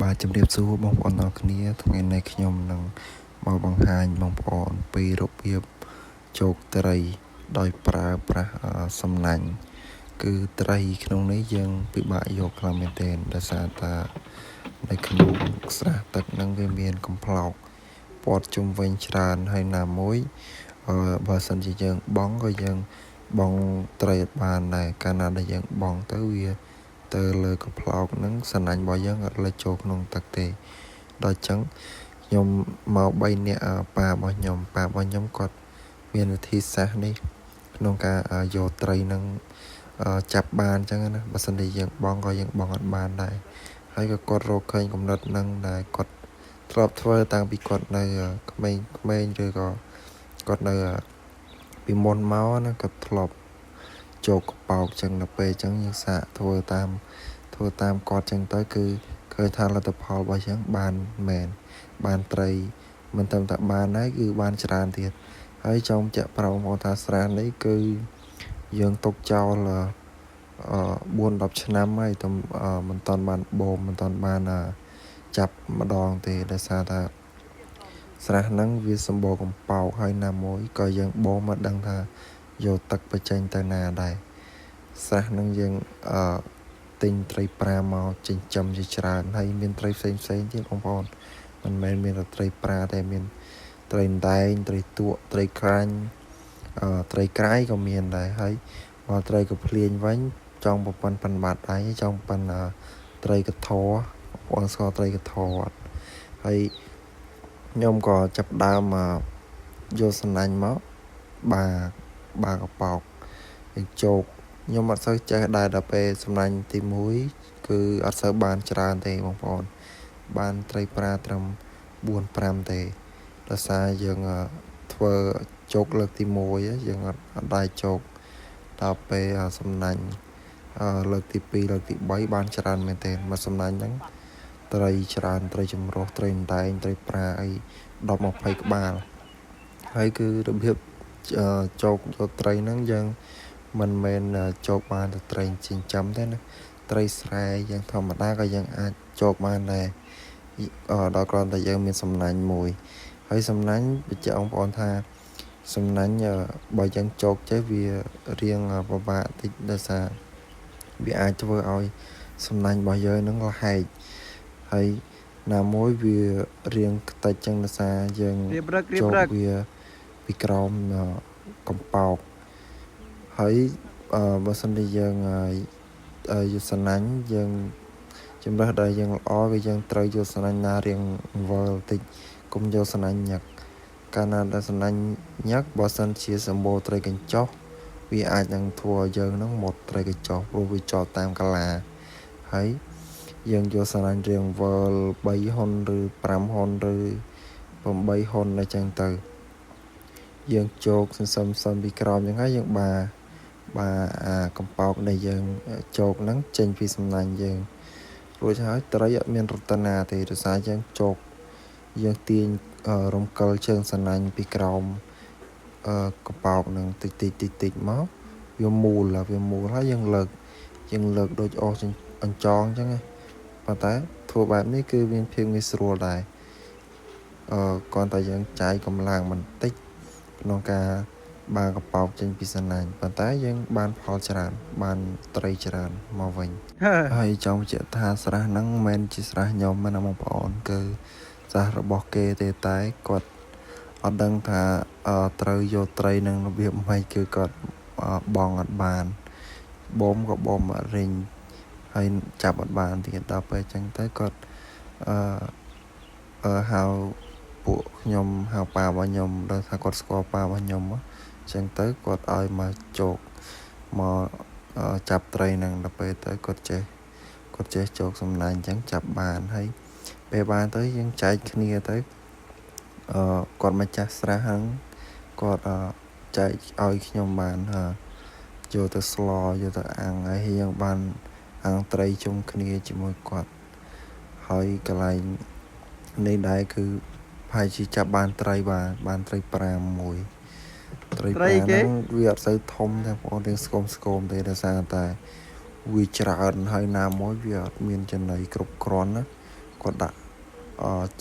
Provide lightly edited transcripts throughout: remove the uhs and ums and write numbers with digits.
បាទជំរាបសួរបងប្អូនទាំងអស់គ្នាថ្ងៃនេះខ្ញុំនឹងមកបង្ហាញបងប្អូនពីរបៀបជោគត្រីដោយប្រើប្រាស់សំណាញ់គឺត្រីក្នុងនេះយើងពិបាកយកខ្លាំងមែនទែនដោយសារតែនៅក្នុងស្រះទឹកហ្នឹងវាមានកំប្លោកព័ទ្ធជុំវិញច្រើនហើយណាមួយបើសិនជាយើងបង់ក៏យើងបង់ត្រីអត់បានដែរកាលណាដែលយើងបង់ទៅវាទៅលើកំប្លោកហ្នឹងសំណាញ់របស់យើងអត់លិចចូលក្នុងទឹកទេដល់អញ្ចឹងខ្ញុំមក3នាក់ប៉ារបស់ខ្ញុំប៉ារបស់ខ្ញុំគាត់មានវិធីសាស្ត្រនេះក្នុងការយកត្រីហ្នឹងចាប់បានអញ្ចឹងណាបើសិនជាយើងបង់ក៏យើងបង់អត់បានដែរហើយក៏គាត់រកឃើញកំណត់ហ្នឹងដែលគាត់ធ្លាប់ធ្វើតាំងពីគាត់នៅក្មេងៗឬក៏គាត់នៅពីមុនមកណាគាត់ធ្លាប់ជោគកប៉ោកចឹងដល់ពេលចឹងយើងសាកធ្វើតាមធ្វើតាមគាត់ចឹងទៅគឺឃើញថាលទ្ធផលរបស់យើងបានមែនបានត្រីមិនត្រឹមតែបានហើយគឺបានច្រើនទៀតហើយចង់ចាក់ប្រាប់បងប្អូនថាស្រានេះគឺយើងទុកចោលអឺ4 10ឆ្នាំហើយតែមិនតាន់បានបូមមិនតាន់បានចាប់ម្ដងទេដោយសារថាស្រះហ្នឹងវាសម្បូរកំប៉ោកហើយណាមួយក៏យើងបូមមកដឹងថាយកទឹកបញ្ចេញទៅណាដែរស្រះហ្នឹងយើងអឺទិញត្រីប្រាមកចិញ្ចឹមជាច្រើនហើយមានត្រីផ្សេងផ្សេងទៀតបងប្អូនមិនមែនមានតែត្រីប្រាតែមានត្រីអណ្ដែងត្រីទក់ត្រីក្រាញ់អឺត្រីក្រៃក៏មានដែរហើយបើត្រីកភ្លៀងវិញចង់ប្រប៉ុនប៉ុនបាត់ដៃចង់ប៉ុនត្រីកធបងប្អូនស្គាល់ត្រីកធអត់ហើយខ្ញុំក៏ចាប់ដើមយកសំណាញ់មកបាបាកប៉ោកយើងជោគខ្ញុំអត់សូវចេះដែរដល់ពេលសំណាញ់ទី1គឺអត់សូវបានច្រើនទេបងប្អូនបានត្រីប្រាត្រឹម4 5ទេដោយសារយើងធ្វើជោគលើកទី1យើងអត់អត់ដែរជោគដល់ពេលសំណាញ់លើកទី2លើកទី3បានច្រើនមែនទែនមកសំណាញ់ហ្នឹងត្រីច្រើនត្រីចម្រុះត្រីអណ្ដែងត្រីប្រាអី10 20ក្បាលហើយគឺរបៀបជោគយកត្រីហ្នឹងយើងមិនមែនជោគបានតែត្រីចិញ្ចឹមទេណាត្រីស្រែយើងធម្មតាក៏យើងអាចជោគបានដែរដល់គ្រាន់តែយើងមានសំណាញ់មួយហើយសំណាញ់បញ្ជាក់បងប្អូនថាសំណាញ់បើយើងជោគចេះវារៀងពិបាកតិចដោយសារវាអាចធ្វើឲ្យសំណាញ់របស់យើងនឹងលហែកហើយណាមួយវារៀងខ្ទេចចឹងដោយសារយើង រៀបរឹករៀ ជោ បរឹក គវាពីក្រោមកំប៉ោកហើយបើសិនជាយើងយកសំណាញ់យើងជំរើសដែលយើងល្អគឺយើងត្រូវយកសំណាញ់ណារៀងវិលតិចកុំយកសំណាញ់ញឹកកាលណាដែលសំណាញ់ញឹកបើសិនជាសម្បូរត្រីកញ្ចុះវាអាចនឹងធ្វើឲ្យយើងនឹងមុតត្រីកញ្ចុះព្រោះវាចោតតាមកលាហើយយើងយកសំណាញ់រៀងវិល3ហ៊ុនឬ5ហ៊ុនឬ8ហ៊ុនអញ្ចឹងទៅយើងជោគសន្សំសន្សំពីក្រោមអញ្ចឹងហើយយើងបាបាអាកំប៉ោកដែលយើងជោគហ្នឹងចេញពីសំណាញ់យើងរួចហើយត្រីអត់មានរតនាទេដោយសារយើងជោគយើងទាញរំកិលជើងសំណាញ់ពីក្រោមអឺកំប៉ោកហ្នឹងតិចតិចតិចតិចមកវាមូលវាមូលហើយយើងលើកយើងលើកដូចអស់អញ្ចងអញ្ចឹងណាប៉ុន្តែធ្វើបែបនេះគឺមានភាពងាយស្រួលដែរអឺគ្រាន់តែយើងចាយកម្លាំងបន្តិចក្នុងការបាកប៉ោកចេញពីសណាញ់ប៉ុន្តែយើងបានផលច្រើនបានត្រីច្រើនមកវិញហើយចង់បញ្ជាក់ថាស្រះហ្នឹងមិនមែនជាស្រះខ្ញុំទេណាបងប្អូនគឺស្រះរបស់គេទេតែគាត់អត់ដឹងថាត្រូវយកត្រីនឹងរបៀបម៉េចគឺគាត់បងអត់បានបូមក៏បូមអត់រិញហើយចាប់អត់បានទៀតដល់ពេលអញ្ចឹងទៅគាត់អឺអឺហៅពួកខ្ញុំហៅប៉ារបស់ខ្ញុំដល់ថាគាត់ស្គាល់ប៉ារបស់ខ្ញុំអញ្ចឹងទៅគាត់ឲ្យមកជោគមកចាប់ត្រីនឹងដល់ពេលទៅគាត់ចេះគាត់ចេះជោគសំណាញ់អញ្ចឹងចាប់បានហើយពេលបានទៅយើងចែកគ្នាទៅអឺគាត់ម្ចាស់ស្រះហ្នឹងគាត់ចែកឲ្យខ្ញុំបានយកទៅស្លយកទៅអាំងហើយយើងបានអាំងត្រីជុំគ្នាជាមួយគាត់ហើយកន្លែងនេះដែរគឺប្រហែលជាចាប់បានត្រីបាទបានត្រី5មួយត្រី ត្រី គេ ប្រាហ្នឹងវាអត់សូវធំទេបងប្អូនរៀងស្គមស្គមទេដោយសារតែវាច្រើនហើយណាមួយវាអត់មានចំណីគ្រប់គ្រាន់ណា គាត់ដាក់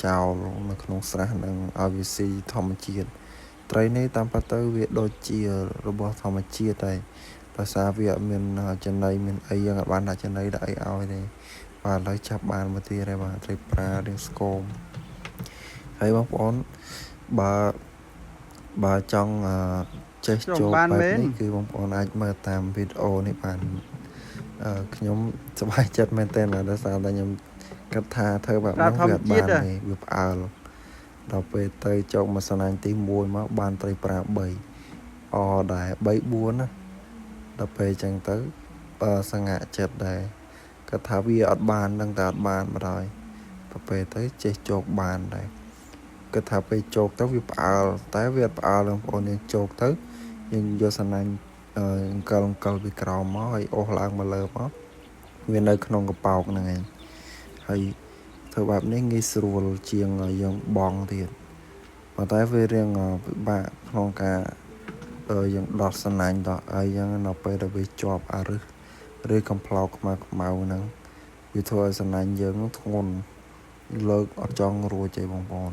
ចោលនៅក្នុងស្រះនឹងឲ្យវាស៊ីធម្មជាតិត្រីនេះតាមពិតទៅវាដូចជារបស់ធម្មជាតិដែរដោយសារវាអត់មានចំណីមានអីយើងអត់បានដាក់ចំណីដាក់អីឲ្យទេបាទឥឡូវចាប់បានមកទៀតហើយបាទត្រីប្រារៀងស្គមហើយបងប្អូនបើបើចង់ចេះ ខ្ញុំ ជោគ បានមែន បែបនេះគឺបងប្អូនអាចមើលតាមវីដេអូនេះបានខ្ញុំសប្បាយចិត្តមែនទែនបាទដោយសារតែខ្ញុំគិតថាធ្វើបែប ប្រា ហ្នឹង ធម្មជាតិ វាអត់បានទេវាផ្អើលដល់ពេលទៅជោគមកសណាញ់ទី1មកបានត្រីប្រា3អដែរ3 4ណាដល់ពេលអញ្ចឹងទៅបើសង្ហាចិត្តដែរគាត់ថាវាអត់បាននឹងតែអត់បានបណ្ដោយដល់ពេលទៅចេះជោគបានដែរគាត់ថាពេលជោគទៅវាផ្អើលតែវាអត់ផ្អើលបងប្អូនយើងជោគទៅយើងយកសណាញ់អង្គលអង្គលពីក្រោមមកហើយអូសឡើងមកលើមកវានៅក្នុងកប៉ោកហ្នឹងឯងហើយធ្វើបែបនេះងាយស្រួលជាងយើងបងទៀតប៉ុន្តែវារៀងពិបាកក្នុងការយើងដោះសណាញ់ដោះអីចឹងដល់ពេលដែលវាជាប់អារឹសឬកំប្លោកខ្មៅខ្មៅហ្នឹងវាធ្វើឲ្យសណាញ់យើងហ្នឹងធ្ងន់លើកអត់ចង់រួចទេបងប្អូន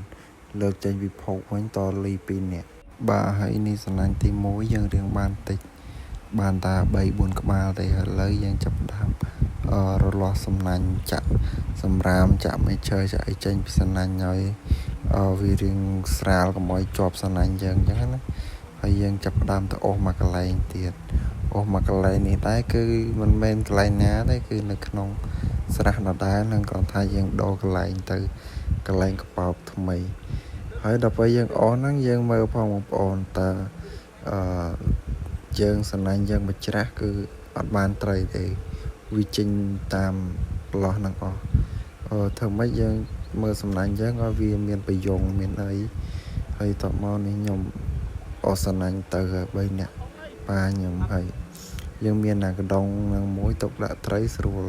លើកចេញពីភោគវិញតលី2នាក់បាទហើយនេះសណាញ់ទី1យើងរៀងបានតិចបានតា3 4ក្បាលទេឥឡូវយើងចាប់ផ្ដើមរលាស់សំណាញ់ចាក់សម្រាមចាក់មេឈើចាក់អីចេញពីសំណាញ់ឲ្យវារៀងស្រាលកុំឲ្យជាប់សំណាញ់យើងអញ្ចឹងណាហើយយើងចាប់ផ្ដើមទៅអូសមកកន្លែងទៀតអូសមកកន្លែងនេះដែរគឺមិនមែនកន្លែងណាទេគឺនៅក្នុងស្រះដដែលនឹងគ្រាន់ថាយើងដូរកន្លែងទៅកន្លែងកប៉ោបថ្មីហើយដល់ពេលយើងអូសហ្នឹងយើងមើលផងបងប្អូនតើអឺយើងសំណាញ់យើងមួយច្រាស់គឺអត់បានត្រីទេវាចេញតាមប្រឡោះហ្នឹងអស់ធ្វើម៉េចយើងមើលសំណាញ់យើងឲ្យវាមានប្រយងមានអីហើយតមកនេះខ្ញុំអូសសំណាញ់ទៅឲ្យ3នាក់ប៉ាខ្ញុំហើយយើងមានអាកដងនឹងមួយទុកដាក់ត្រីស្រួល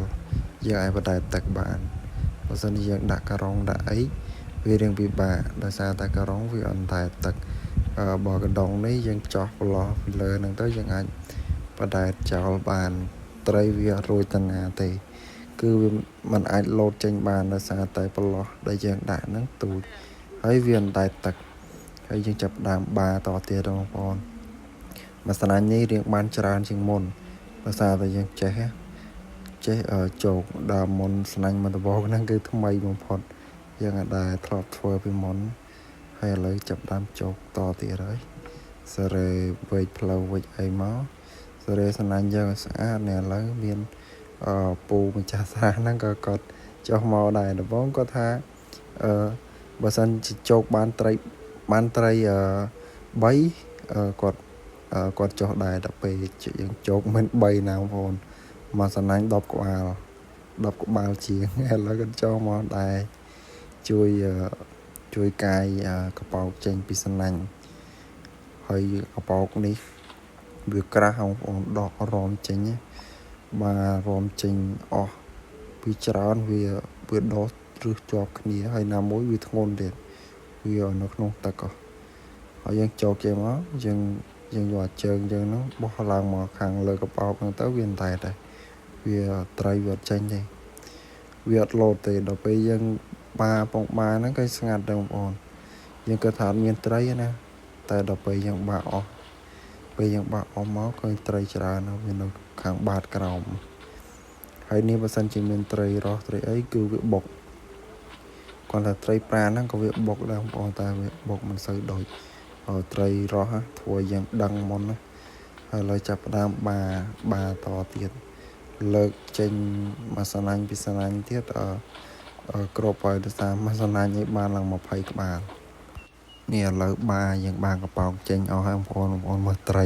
យើងអាចបដែតទឹកបានបើសិនជាយើងដាក់ការ៉ុងដាក់អីវារៀងពិបាកដោយសារតែការ៉ុងវាអត់តែទឹកបើកដងនេះយើងចោះប្រឡោះពីលើហ្នឹងទៅយើងអាចបដែតចោលបានត្រីវាអត់រួចតាណាទេគឺវាมันអាចលោតចេញបានដោយសារតែប្រឡោះដែលយើងដាក់ហ្នឹងទូចហើយវាអណ្ដែតទឹកហើយយើងចាប់ផ្ដើមបាតទៀតបងប្អូនមួយស្នាញ់នេះរៀងបានច្រើនជាងមុនដោយសារតែយើងចេះចេះជោគដើមមុនស្នាញ់មកដំបូងហ្នឹងគឺថ្មីបំផុតយើងអាចដែរធ្លាប់ធ្វើពីមុនហើយឥឡូវចាប់ដើមជោគតទៀតហើយសេរីវែកផ្លូវវែកអីមកសេរីស្នាញ់យើងឲ្យស្អាតនេះឥឡូវមានពូម្ចាស់ស្រះហ្នឹងក៏គាត់ចុះមកដែរដំបូងគាត់ថាអឺបើសិនជាជោគបានត្រីបានត្រី3គាត់គាត់ចុះដែរដល់ពេលយើងជោគមិន3ណាបងប្អូនមកសំណាញ់10ក្បាល10ក្បាលជាងឥឡូវគាត់ចុះមកដែរជួយជួយកាយកប៉ោកចេញពីសំណាញ់ហើយកប៉ោកនេះវាក្រាស់បងប្អូនដករោមចេញបាទរោមចេញអស់ពីច្រើនវាវាដុះរឹសជាប់គ្នាហើយណាមួយវាធ្ងន់ទៀតវានៅក្នុងទឹកអស់ហើយយើងចោកគេមកយើងយើងយកអាជើងយើងហ្នឹងបោះឡើងមកខាងលើកប៉ោកហ្នឹងទៅវាមិនតែដែរវាត្រីវាអត់ចេញទេវាអត់លោតទេដល់ពេលយើងបាពងបាហ្នឹងក៏ស្ងាត់ដែរបងប្អូនយើងគិតថាអត់មានត្រីទេណាតែដល់ពេលយើងបាអស់ពេលយើងបាអស់មកឃើញត្រីច្រើនណាស់វានៅខាងបាតក្រោមហើយនេះបើសិនជាមានត្រីរស់ត្រីអីគឺវាបុកគាត់ថាត្រីប្រាហ្នឹងក៏វាបុកដែរបងប្អូនតែវាបុកមិនសូវដូចត្រីរស់ធ្វើឲ្យយើងដឹងមុនណាហើយឥឡូវចាប់ផ្ដើមបាបាតទៀតលើកចេញមួយសណាញ់ពីសណាញ់ទៀតអឺគ្រប់ហើយដោយសារមួយសណាញ់នេះបានឡើង20ក្បាលនេះឥឡូវបាយើងបានកប៉ោកចេញអស់ហើយបងប្អូនបងប្អូនមើលត្រី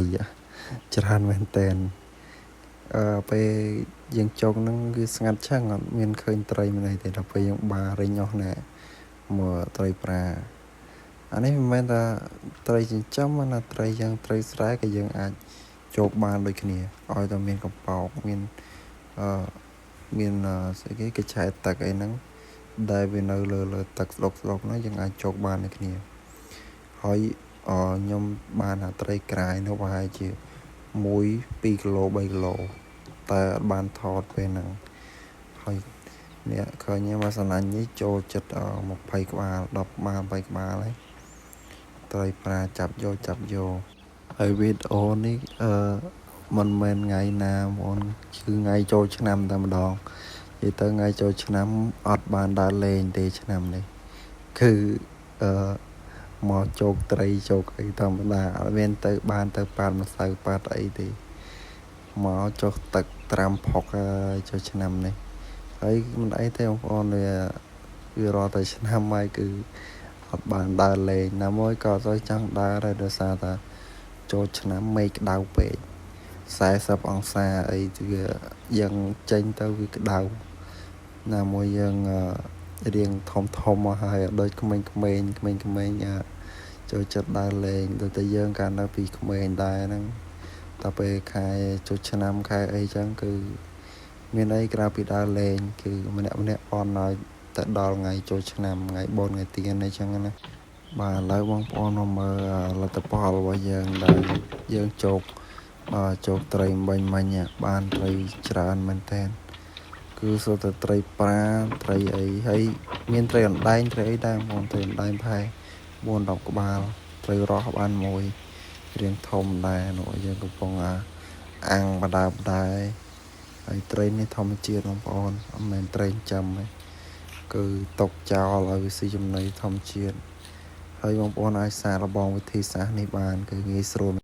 ច្រើនមែនតែនពេលយើងចុកហ្នឹងគឺស្ងាត់ឆឹងអត់មានឃើញត្រីម្នេះទេដល់ពេលយើងបារិញអស់ណែមើលត្រីប្រាអានេះមិនមែនថាត្រីចិញ្ចឹមណាត្រីយ៉ាងត្រីស្រែក៏យើងអាចជោគបានដូចគ្នាឲ្យតែមានកំប៉ោកមានអឺមានស្អីគេកញ្ឆែទឹកអីហ្នឹងដែលវានៅលើលើទឹកស្លុកស្លុកហ្នឹងយើងអាចជោគបានដូចគ្នាហើយខ្ញុំបានអាត្រីក្រាយនោះប្រហែលជា1 2គីឡូ3គីឡូតែអត់បានថតពេលហ្នឹងហើយ នេះឃើញមកសំណាញ់នេះចូលចិត្ត20ក្បាល10ក្បាល20ក្បាលហើយត្រីប្រាចាប់យកចាប់យកហើយវីដេអូនេះអឺមិនមែនថ្ងៃណាបងប្អូនគឺថ្ងៃចូលឆ្នាំតែម្ដងនិយាយទៅថ្ងៃចូលឆ្នាំអត់បានដើរលេងទេឆ្នាំនេះគឺអឺមកជោគត្រីជោគអីធម្មតាអត់មានទៅបានទៅប៉ាតម្សៅប៉ាតអីទេមកចុះទឹកត្រាំផុកហើយចូលឆ្នាំនេះហើយមិនអីទេបងប្អូនវាវារាល់តែឆ្នាំហើយគឺអត់បានដើរលេងណាមួយក៏អត់សូវចង់ដើរដែរដោយសារតែចូលឆ្នាំមេឃក្តៅពេក40អង្សាអីវាយើងចេញទៅវាក្តៅណាមួយយើងរៀងធំធំមកហើយដូចក្មេងៗក្មេងក្មេងៗចូលចិត្តដើរលេងដូចតែយើងកាលនៅពីក្មេងដែរហ្នឹងតែពេលខែចូលឆ្នាំខែអីចឹងគឺមានអីក្រៅពីដើរលេងគឺម្នាក់ម្នាក់អន់ឲ្យទៅដល់ថ្ងៃចូលឆ្នាំថ្ងៃបុណ្យថ្ងៃទៀនអីចឹងណាបាទឥឡូវបងប្អូនមកមើលលទ្ធផលរបស់យើងដែលយើងជោគបាទជោគត្រីមិញមិញបានត្រីច្រើនមែនតើគឺសុទ្ធតែត្រីប្រាត្រីអីហើយមានត្រីអណ្ដែងត្រីអីដែរបងប្អូនត្រីអណ្ដែងផែ4 10ក្បាលត្រីរស់បានមួយរៀងធំដែរនោះយើងកំពុងអាអាំងបដាបដែរហើយត្រីនេះធម្មជាតិបងប្អូនអត់មែនត្រីចិញ្ចឹមទេគឺຕົកចោលឲ្យវាស៊ីចំណីធម្មជាតិហើយបងប្អូនអាចសាកល្បងវិធីសាស្ត្រនេះបានគឺងាយស្រួល។